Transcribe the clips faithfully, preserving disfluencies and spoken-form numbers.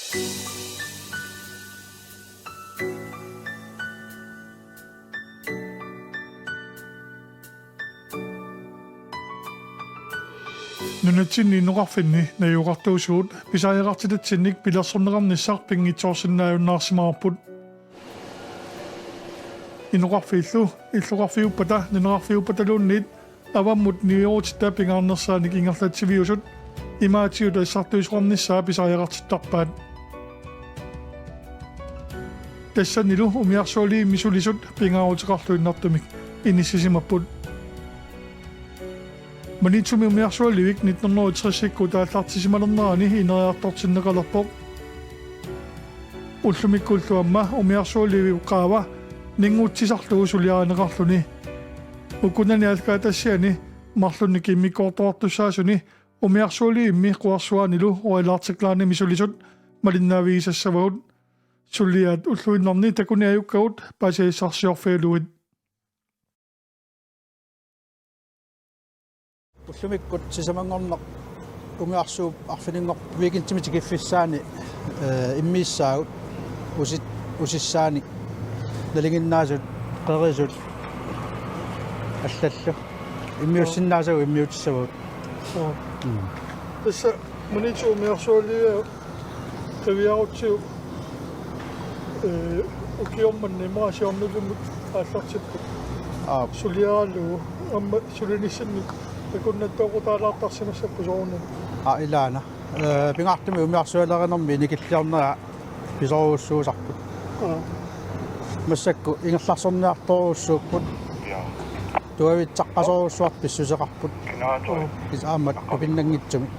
Nunatsinni inoqarfinni najugaqartuusugut pisariaqartitatsinnik pilersorneqarnissaq pinngitsoorsinnaajunnaarsimavarput. Inoqarfiillu illoqarfiuppata nunaqarfiuppataluunniit avammut niuerutitta pingaarnersaanik ingerlatsiviusut imaatigut assartuisoqarnissaa pisariaqartittarpaat. Tassanilu umiarsualivimmik sulisut pingaaruteqarluinnartumik inissisimapput. Maniitsumi umiarsualivik nitten hundrede og tres-ikkut aallartissimalernerani ineriartortinneqalerpoq. Ullumikkullu aamma umiarsualiviup qaava ninngutsisarlugu suliarineqarluni. Ukunani aallakaatitassiani marlunnik immikkoortortussaasuni umiarsualivimmi Quersuanilu Royal Arctic Line-imi sulisut malinnaavigisassavagut. Suliaat ulluinnarni takuniajukkagut paasisassarsiorfigalugit. Ullumikkut sisamanngorneq umiarsuup arfininngorpat weekendimi tikiffissaani, eh, immiissaagut usit-, usissaanik nalinginnaasut qerisut allallu. Immiussinnaasagut immiutissavagut. Joo. Mm. Tassa Maniitsup umiarsualiviup qiviarutsigu, eh, ukioq manna immaqa siornatigut aallartipput. Aap. Suliaralugu aamma sulinissinni takunnattooqutaalaartarsimassapput soorunami. Aa, ilaana. Eh, pingaartumik umiarsualerinermi inikilliornera pisorujussuusarput. Aa. Massakkut ingerlarsorniartorujussuupput. Tuaviitsaqqasorujussuartut pissuseqarput. Aa. Kisianni aamma tupinnanngitsumik.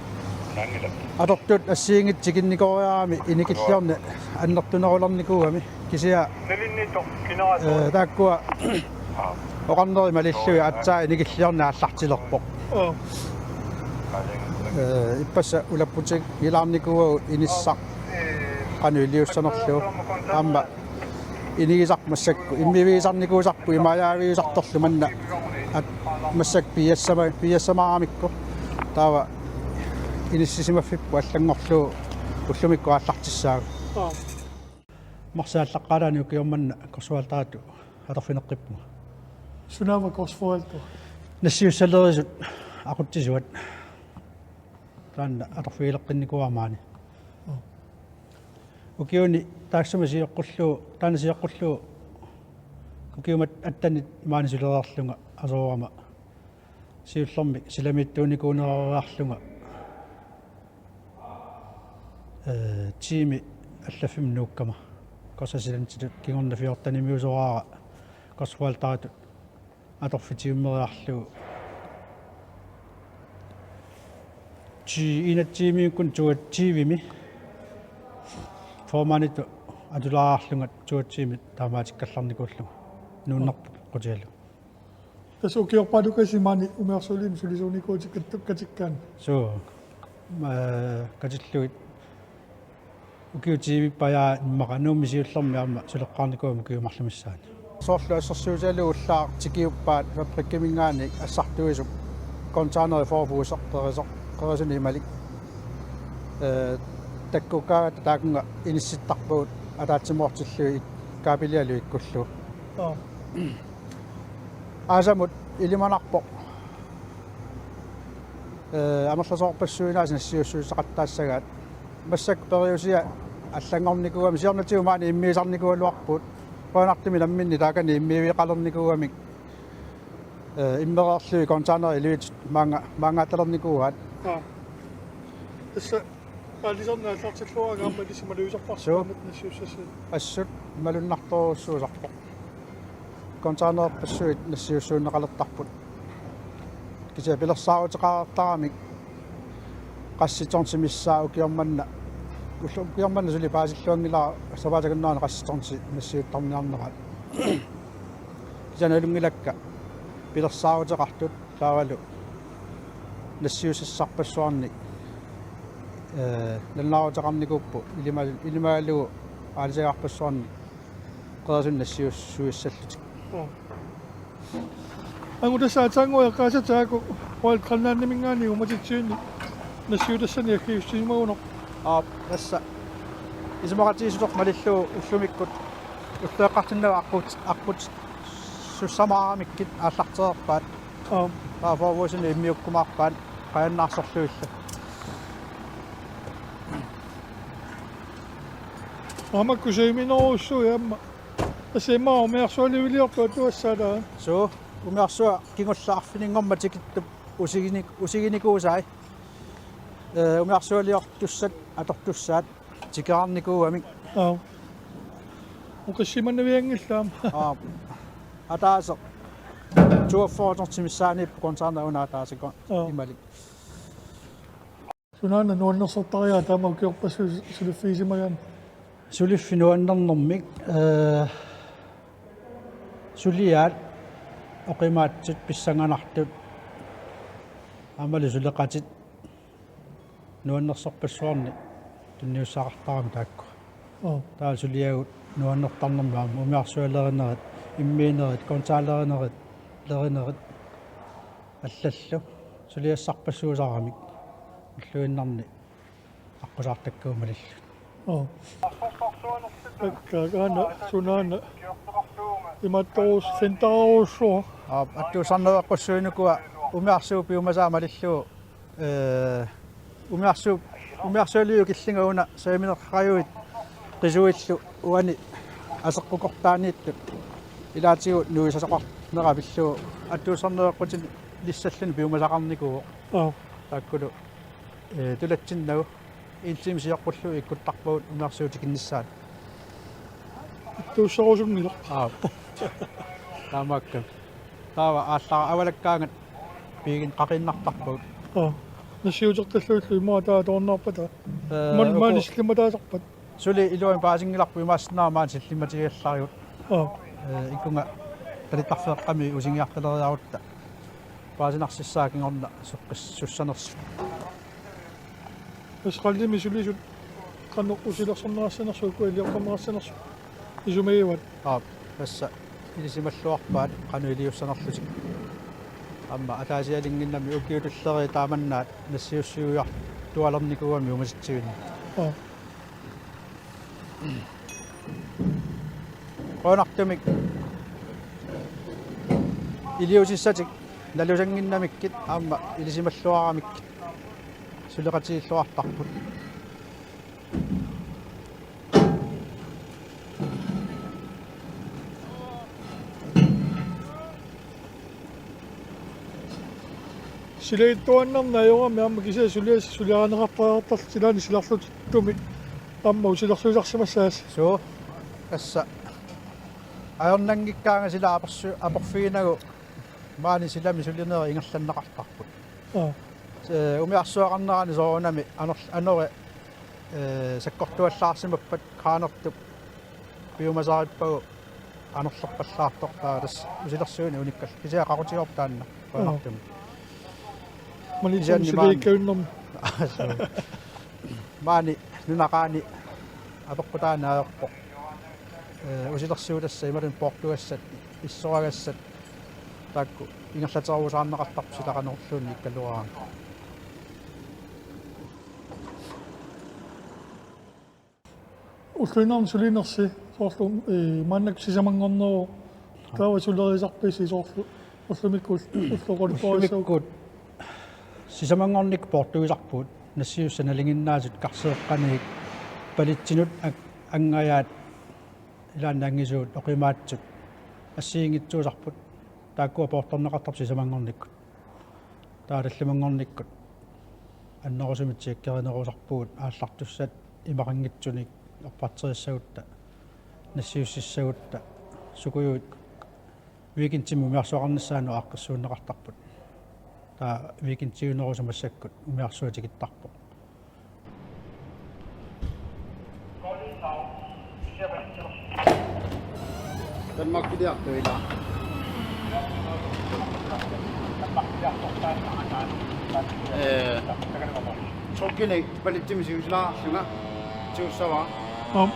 Atortut assigiinngitsut tikinnikoriaramik inikilliorneq annertunerulernikuugami. Kisianni, eh, taakkua oqarneri malillugit aatsaat inikilliorneq aallartilerpoq. Aa. Eh, ippassaq ulapputigilaarnikuuagut inissaq qanoq iliussanerlugu. Aamma inigisarput massakkut immivigisarnikuusarput imaajavigisartorlu manna, at-, massakkut piiassama-, piiassamaaramikku. Taava inissisimaffipput allanngorlugu ullumikkut aallartissaagut. Aa. Marsip aallaqqaalaani ukioq manna Korsvoaldaattut atorfineqqippunga. Sunaava Korsvoaldaat? Nassiussalerisut aqutsisuat. Taanna atorfigileqqinnikuuara maani. Aa. Ukiuni taassuma sioqqullugu, taanna sioqqullugu ukiumut attanit maani sulereerlunga asoorama siullermik silamiittuunikuunerariarlunga, eh, tiimi allaffimmi nuukkama. Korsvoaldaattut kingorna fjortenimiusoraara Korsvoaldaattut atorfitiummeriarlugu. Ti-, enogtyve-miukkut toogtyve-mi. Formanditut atulaarlunga toogtyve-mi taamatikkallarnikuullunga. Nuunnerpoq qutigalugu. Tassa ukiorpaalukasiit maani umiarsualivimmik sulisuunikuutit kattu-, katikkaanni. Suu. Ma-, katillugit ukiut tyveppajaat immaqa Nuummi siullermi aamma suleqqaarnikuugama ukiut marluk missaanni. Soorlu assersuutigalugu ullaaq tikiuppaat fabrikkiminngaanniit assartuisup containeri forfoder qerisoq, qerisunik imalik. Eh, takkuukkaangatta taakkununnga inissittarpagut ataatsimoortillugit ik-, kaapilialu ikkullugu. Aa. Aasamut ilimanarpoq. Eh, amerlasoorpassuit aasiit nassiussuussaqattaassagaat. Massakkut periusiat allanngornikuugamik siornatigut maani immiisarnikuugaluarpugut. Qujanartumik namminneq taakani immiivigeqalernikuugamik. Eh, immereerlugit containeri ilivitsut maanga-, maangaatalernikuuaat. Aa. Tassa aalisarneq aallartilluaraangat aamma ilissi malugisarparsi. Suu. Taamatut nassiussassat. Assut malunnartorujussuusarpoq. Containerpassuit nassiussuunneqalertarput. Kisianni pilersaaruteqareertaramik qassit tonsit missaat ukioq manna. Ullu-, ukioq manna suli paasilluanngilara sapaatip akunnerani qassit tonsit nassiuttarniarneraat. Kisianni nalunngilakka pilersaaruteqartut taavalu nassiussassarpassuarnik, eh, nalunaaruteqarnikuupput ilima-, ilimagalugu aalisagarpassuarnik qerisunik nassiussuissallutik. Aa. Angut tassa aatsaannguaq eqqaasat taakku Royal Greenlandiminngaanniit uummatitsivinni nassiutassanik aggiussisimagunarpoq. Aap, tassa. Isumaqatigiissutoq malillugu ullumikkut ulloqeqqartinnagu aqqut-, aqqutissamaaramikkit aallartereerpaat. Aap. Taava forwardinut immiukkumaarpaat qajannaarsorlugillu. Aamma kusiiminerussuit aamma. Tassa immaqa umiarsualiuliortut atuassaat. Suu, umiarsuaq kingulleq arfininngormat tikittup usiginik-, usiginikuusai. Ee, umiarsualiortussat atortussaat tikeraarnikuugamik. Aap. Ukissimannavianngillat aamma. Aap. Ataaseq toogfyrre tons missaaniippoq kontra una ataaseq. Aap. Imalik. Sunaana nuannersortariaqarpa taama ukiorpassuit suliffigisimagaanni? Suliffik nuannernermik, ee, suliaat oqimaatsut pissanganartut aammalu suleqatit nuannersorpassuarnik tunniussaqartaramik taakku. Aap. Taava suliagut nuannertarnermik aamma umiarsualerinerit, immiinerit, kontralerinerit, lerinerit allallu suliassarpassuusaramik ulluinnarni aqqusaartakkagut malillugu. Aap. Akka aana sunaana imaattorus centererussuaq. Aap, attuussarneqqussui ukua umiarsuup piumasaa malillugu, ee, umiarsuup, umiarsualiup killinga una seqinneqajuit qisuillu uani aseqqukortaaniittut ilaatigut nuisasoqarnera pillugu attuussarneqqutinissalluni piumasaqarnikuuvoq. Aap. Taakkulu, ee, tulatsinnagu en time sioqqullugu ikkuttarpagut umiarsuup tikinnissaanut. Attuussarusunngilaq. Aap. Taamaakkami. Taava aallara avalakkaangat piiginnaqaqiinnartarpagut. Aap. Nassiutertallugillu immaqa taava toornaarpata. Ee, man-, uku- maani sillimmataasarpat. Suli iluamik paasinngilarput imaassinnaavoq maani sillimmatigiallarigut. Aap. Ee, ikunga talittarfeeqqami usingiartaleriarutta. Paasinarsissaaq kingorna suqqissussanersoq. Israelimi sulisut qanoq usilersorneqassanersut ukua iliortorneqassanersut isumagivaat? Aap, tassa ilisimalluarpaat qanoq iliussanerlutik. Aamma ataasialinnginnami ukiut tulliit taamannaat nassiussiuiartualernikuugamik ungasitsivinni. Aap. Qujanartumik iliuusissatik nalusannginnamikkit aamma ilisimalluaramikkit suleqatigilluartarput. Silagiittuaannarneq ajorami aamma kisianni sulias-, suliarineqartariaqartarlutik ilaanni silarlutittumik aamma usilersuisarsimassaasi. Suu, tassa ajornanngikkaangat sila aporsu-, aporfiginagu maani silami sulinerit ingerlanneqartarput. Aap. Ee, umiarsuaqarnerani soorunami anor-, anori, ee, sakkortuallaarsimappat kaanertup piumasarippagu anorlerpallaartoq taava tassa usilersuineq unikkallarpoq. Kisianni qaqutigoorpoq taanna. Aap. Qujanartumik. Malitsiani kisianni maani silagiikkajunnarmi. Maani nunaqaani apeqqutaani ajorpoq. Ee, usilersuutassat imaluunniit poortugassat, issoragassat taakku ingerlaterusaarneqartarput sila qanorluunniit ikkaluaraangat. Ulluinnarni sulinersi soorlu, ee, maannakkut sisamanngorneruvoq. Taava sulerisarpisi soorlu ullumikkut ulloqarporissagut? Ullumikkut sisamanngornikkut poortuisarpugut nassiussat nalinginnaasut karseeqqanagit palitsinut ak-, angajaat ilaanni angisuut oqimaatsut assigiinngitsuusarput taakkua poortorneqartarput sisamanngornikkut. Taava tallimanngornikkut annerusumik tjekkerinerusarpugut aallartussat imaqanngitsunik oppaatserissagutta nassiussissagutta sukujuit weekendimi umiarsuaqarnissaannut aaqqissuunneqartarput. Taava weekendiunerusut massakkut umiarsuaq tikittarpoq. Danmarkiliartuila. Ee, truckinik palitsimik siusilaarlunga tigussavara. Aap.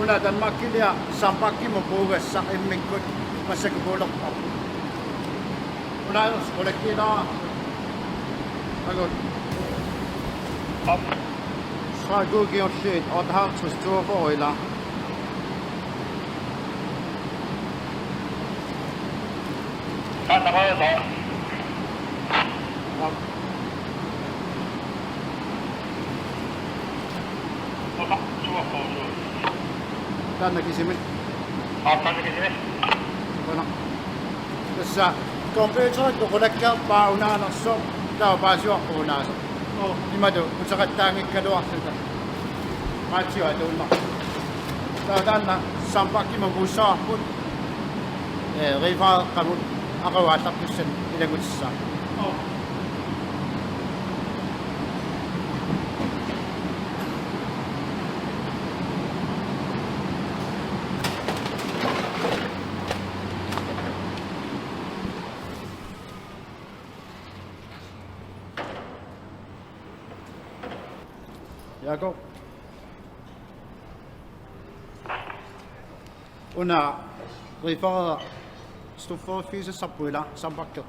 Una Danmarkiliaq Sandbakkimut puugassaq immikkut massakkut puulerparput. Una Skolakkiilaa. Agut. Op. Streg G G L C otteoghalvtreds toogfyrre, ilaa. Op. Taanna kisimi. Aap, taanna kisimi. Una. Tassa computerit toqulakka paaunaanarso taava paasivarput unaasoq. Oo. Imatut uteqattaanngikkaluarluta. Maatio atuunnar. Taava taanna Sandbakkimut puussavarput. Ee, Riifareeqqamut aqagu aallartussanik ilagutissaaq. Oo. Jakob. Una Riifareeraq stufferiffigisassarput, ilaa, Sandbakki.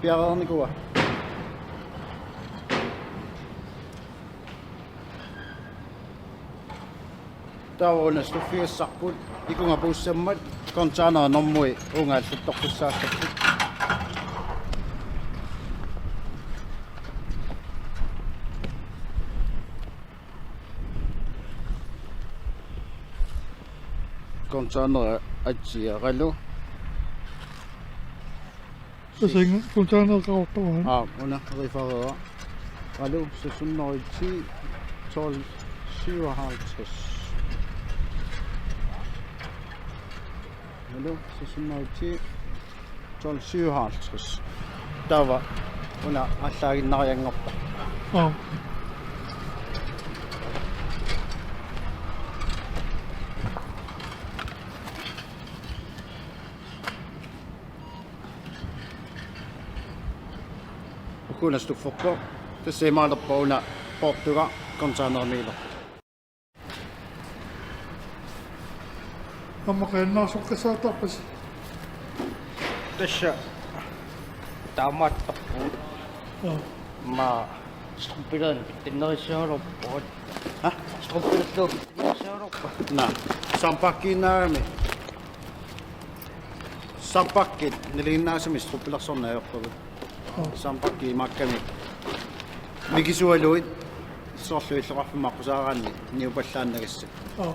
Piareernikuua. Taava una stuffigassarput, ikunga puussammat, containeri normui uunga allattortussaassappat. Containeri atsiaralu. Tassa containeri qaqortoq. Aa, una Riifareeraq. Alu, seksten hundrede og ti, tolv syvoghalvtreds. Alu, seksten hundrede og ti, tolv syvoghalvtreds. Taava una aallaaginnarianngorpoq. Aa. Uku una stufferpoq. Tassa imaalerpoq una poortuga containerimiilerpoq. Aamma qiinnaasoqqissaartarpasi. Tassa taamaattarpoq. Aa. Aamma strømpeladene pitsannerissagaluarput. Ha? Strømpeladene pitsannerissagaluarput. Naa, Sandbakkiinnaagami. Sandbakkit nalinginnaasumik strømpelersorneq ajorpagut. Aa. Sandbakki imaakkami mikisualuit soorlu illoqarfimmi aqqusaaraanni niupallaannagassat. Aa.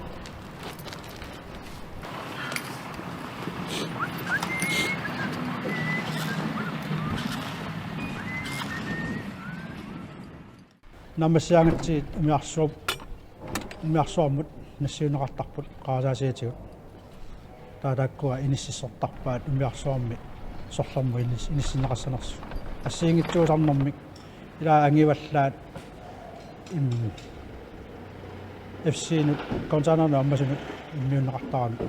Naammassigaangatsigit umiarsuup-, umiarsuarmut nassiunneqartarput qarasaasiatigut. Taava taakkua inississortarpaat umiarsuarmi sorlermut inis-, inissinneqassanersut. Assigiinngitsuusarnermik ilaa angivallaat, im, F C-nut, containerimut ammasunut immiunneqartaramik.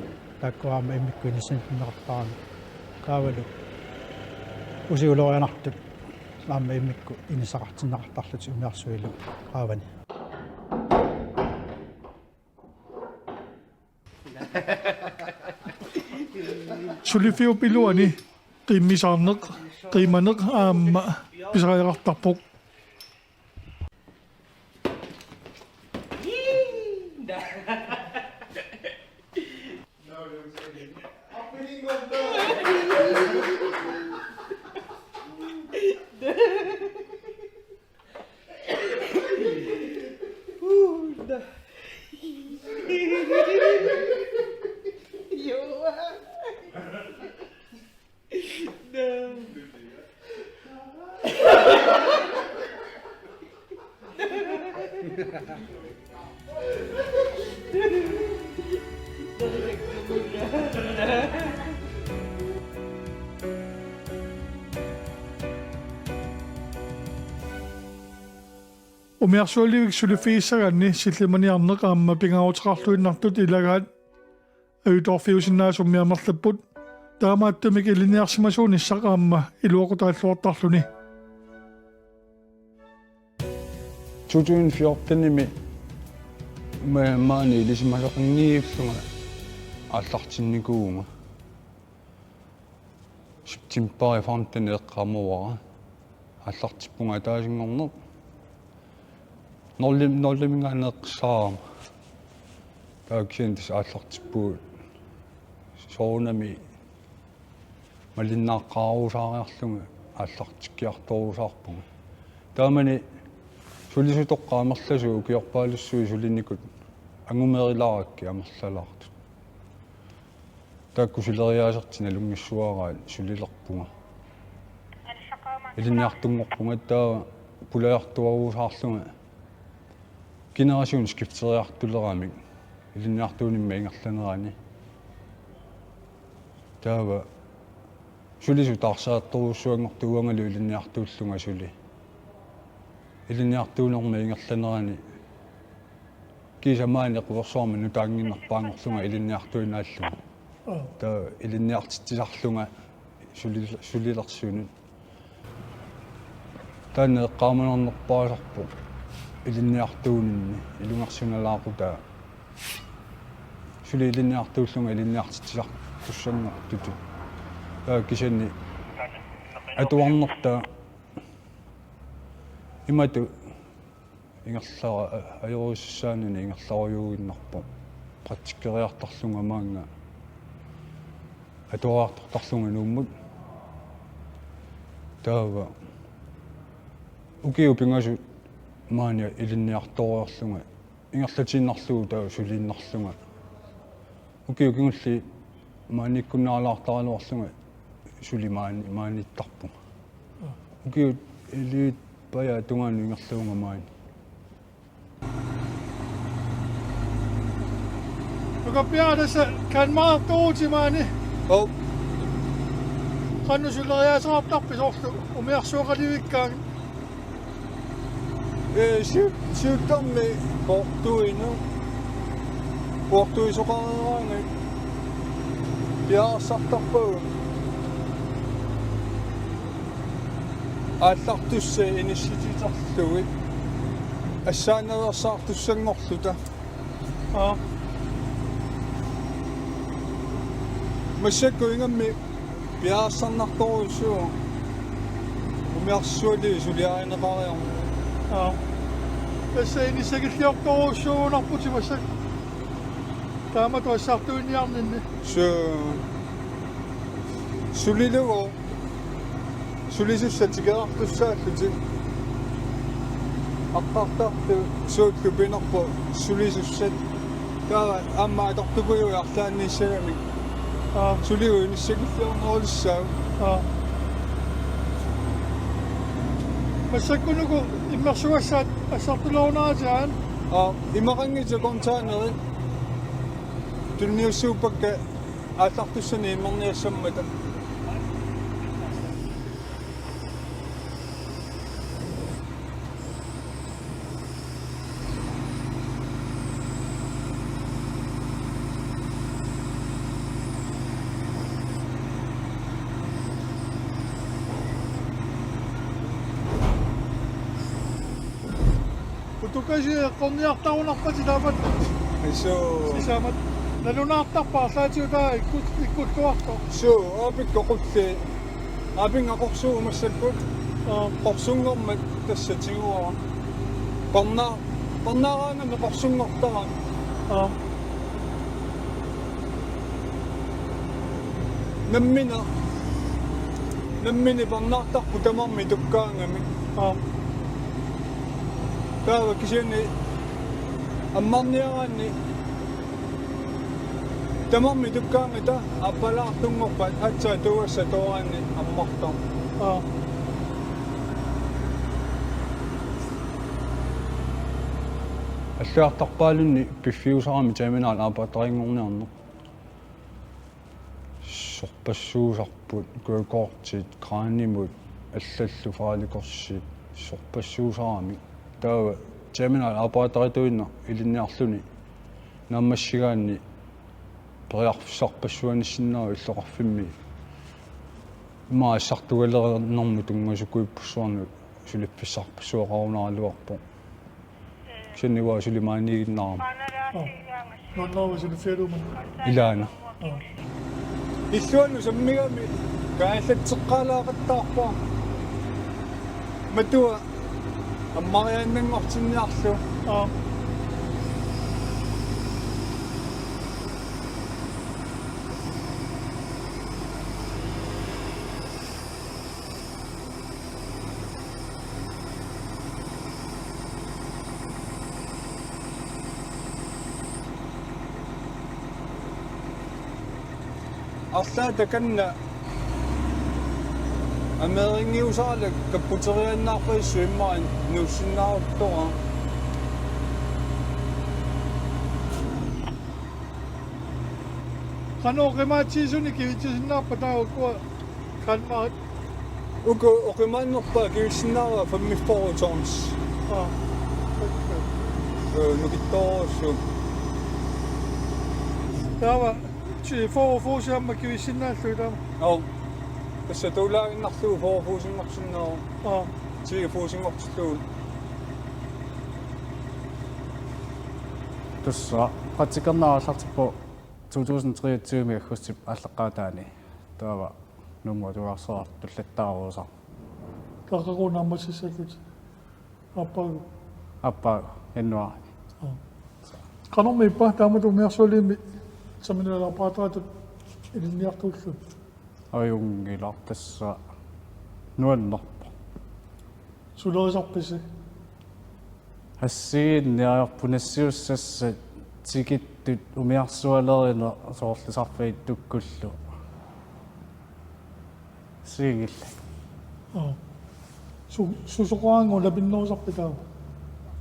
Taakkua aamma immikkut inissinneqartaramik. Taavalu usiulorianartut aamma immikkut inissaqartinneqartarlutik umiarsuilu qaavani. Suliffiup iluani qiimmisaarneq, qiimaneq aamma pisariaqartarpoq. Umiarsualiivik suliffigissagaanni sillimaniarneq aamma pingaaruteqarluinnartut ilagaat ajutoorfiusinnaasummi amerlapput, taamaattumik ilinniarsimasuunissaq aamma iluaqutaalluartarluni. To tusind fjortenimi ma-, maani ilisimasaqanngillugu aallartinnikuuvunga. September femten eqqaamavara. Aallartippunga ataasinngorneq. Nullim-, nulliminngaanneeqqissaarama. Taava kisianni tassa aallartippugut soorunami malinnaaqqaarusaariarlunga aallartikkiartorusaarpunga. Taamani sulisutoqqat amerlasuut ukiorpaalussuit sulinikut angumeerilaarakkit amerlalaartut. Taakku suleriaasertik nalunngissuaraat sulilerpunga. Ilinniartunngorpunga taava pulajartuarusaarlunga generationsskifteriartuleramik ilinniartuunimma ingerlanerani. Taava sulisut taarsiartorujussuanngortut uangalu ilinniartuullunga suli. Ilinniartuunerma ingerlanerani kiisa maani Quersuarmi nutaannginnarpaanngorlunga ilinniartuinnaallunga. Aa. Taava ilinniartitsisarlunga suli-, sulilersunut. Taanna eqqaamanarnerpaasarpoq ilinniartuuninni ilungersunalaaqutaa. Suli ilinniartuullunga ilinniartitsisartussanngortutut. Taava kisianni atuarnertaa imatut ingerlara-, ajorusussaanani ingerlarujuinnarpoq. Praktikkeriartarlunga maannga atuariartortarlunga Nuummut. Taava ukiut pingasut maani ilinniartoriarlunga ingerlatiinnarlugu taava suliinnarlunga. Ukiut kingulliit maaniikkunnaalaartaraluarlunga suli maani-, maaniittarpunga. Ukiut elleve pajaat tungaanut ingerlavunga maani. Nukappiaraq tassa Kanmaartuuti maani. Ov. Qanoq suleriaaseqartarpit soorlu umiarsuaqalivikkaangat? Ee, siu-, siuttarmi poortuinut. Poortuisoqareeraangat piareersartarpagut. Aallartussat inissititerlugit. Assaanereersaartussanngorluta. Aa. Massakkut ingammik piareersarnartorujussuuvoq. Umiarsuali suliarineqariarmat. Aa. Tassa inissakilliortorujussuugunarputit massakkut. Taamatut assartuiniarninni. Suu. Sulilugu. Sulisussat tikeraartussaallutik. Aqqartartut suullu pinerpoq sulisussat. Taava aamma atortukujuit arlaanniissagamik. Aa. Suligut inissakilliornerulissaaq. Aa. Massakkut uku immersugassaat assartulerunaratik aana? Aa, imaqanngitsoq containerit. Tunniussuuppakka aallartussanik immerniassammata. Utukasi eqqorniartarunarpatit taamatut. Isu. Sisamat. Nalunaartarpa arlaatigut taava ikkut-, ikkulluartoq? Suu, aapikkut qulliit. Aapinnga qorsuuvoq massakkut. Aa. Qorsunngormat tassa tiguara. Parna-, parnaaraangami qorsunngortara. Aa. Nammineq, nammineq parnaartarpoq tamarmik tukkaangamik. Aa. Taava kisianni ammarniaraanni tamarmik tukkaangata aappalaartunngorpat aatsaat tuugassat tooraanni ammartarpoq. Aa. Allagartarpaalunni piffiusarami terminal aappaarinngorniarneq. Sorpassuusarput, kørekortit, kranimut, allallu farlikorsi, sorpassuusaramik. Taava terminal aappaarinngorniarneq ilinniarluni naammassigaanni periarfissarpassuanissinnaasoq illoqarfimmi. Ima assartugalernermut tunngasukuippassuarnut suliffissarpassuaqarunaraluarpoq. Sunniva sulimaaniiginnarama. Aa. Nuannaava sulissigalugu? Ilaana. Aa. Illuanut sammigami kaallatseqqaalaaqattaarpara. Matua ammariaannanngortinniarlugu. Aa. Arlaat takanna ameeringiusaralak kapputeriaannaarpassuit immaqa nuussinnaaruttorpara. Qanoq oqimaatsiisunik kivitsisinnaarpa taava ukua Kalmarit? Uku oqimaannerpaat kivissinnaavaa femogfyrre tons. Aa. Ee, nukittoorujussuupput. Taava ti fyrre foot aamma kivissinnaallugit taama. Joo. Tassa tuulaaginnarlugu fyrre footinngorsinnaavoq. Aa. Ti footinngortillugu. Tassa praktikkerneq aallartippoq to tusind treogtyve aggustip aallaqqaataani. Taava Nuummi atuarsuartullattaarusaq. Taava qaqugu naammassissallutit? Aappaagu. Aappaagu, januaarimi. Aa. Qanormi ippa taamatut umiarsualimmik terminalapparaatip ilinniartuullugu? Ajunngilaq, tassa nuannerpoq. Sulerisarpisi? Assigiinneq ajorput nassiussassat tikittut umiarsualerineq soorlu sarfagittukkullu. Assigiinngillat. Aa. Su-, susoqaraangat ulapinnerusarpit taava?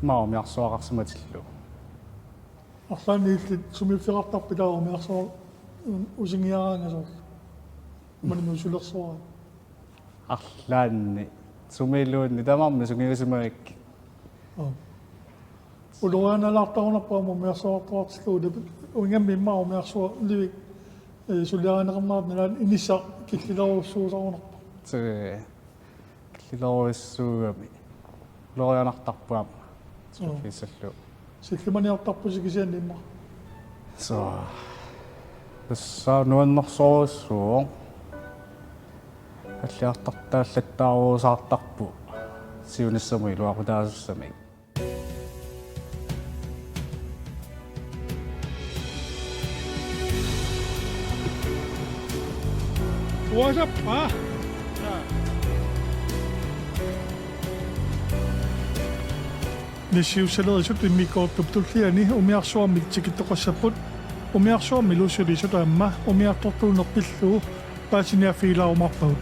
Immaqa umiarsuaqarsimatillugu. Arlaannik illit sumiiffeqartarpit taava umiarsuaq usingiaraangat soorlu? Manimut sulersuara. Arlaannik sumiluunniit tamarmik sungiusimagakkit. Aa. Ulorianalaartarunarpoq aamma umiarsuartuartillugu, uingammik immaqa umiarsualivik, ee, suliarineqarnerata nalaani inissaq killilerujussuusarunarpoq. Suu, killilerujussuugami. Ulorianartarpoq aamma. Joo. Suffisallu. Sillimaniartarpusi kisianni immaqa. Suu. Tassa nuannersorujussuuvoq. Alliartortaallattaarusaartarpoq. Siunissamut iluaqutaasussamik. Uasappa. Nassiussalerisut immikkoortup tulliani umiarsuarmik tikittoqassapput, umiarsuarmilu sulisut aamma umiartortuuneq pillugu paasiniaaffigilarumaarpagut.